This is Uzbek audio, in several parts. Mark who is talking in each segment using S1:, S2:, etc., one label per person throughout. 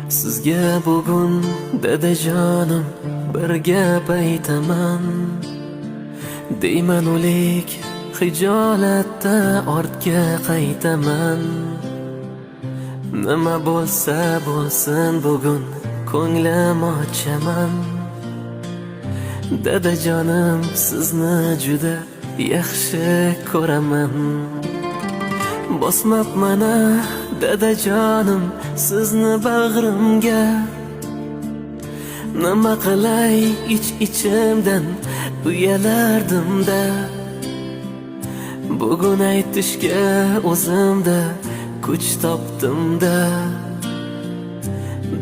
S1: Sizga bugun, dadajonim, bir gap aytaman. Deyman o'lik hijolatda ortga qaytaman. Nima bo'lsa bo'lsin, bugun ko'nglim ochaman. Dadajonim, sizni juda yaxshi ko'raman. Bosmabman a, dadajonim, sizni bag'rimga. Nima qilay, ich ichimdan uyalardim-da. Bugun aytishga o'zimda kuch topdim-da.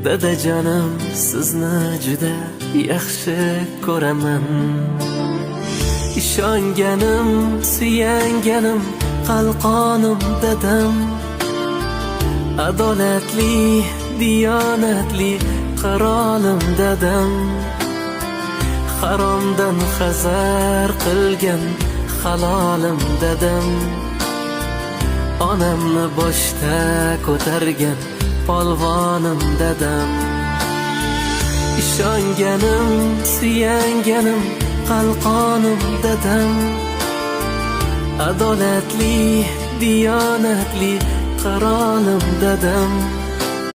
S1: Dadajonim, sizni juda yaxshi ko'raman. Ishonganim, suyanganim, qalqonim dadam. Adolatli, diyonatli qirolim dadam. Haromdan hazar qilgan halolim dadam. Onamni boshda ko'targan polvonim dadam. Ishonganim, suyanganim, qalqonim dadam. Adolatli, diyonatli qirolim dadam.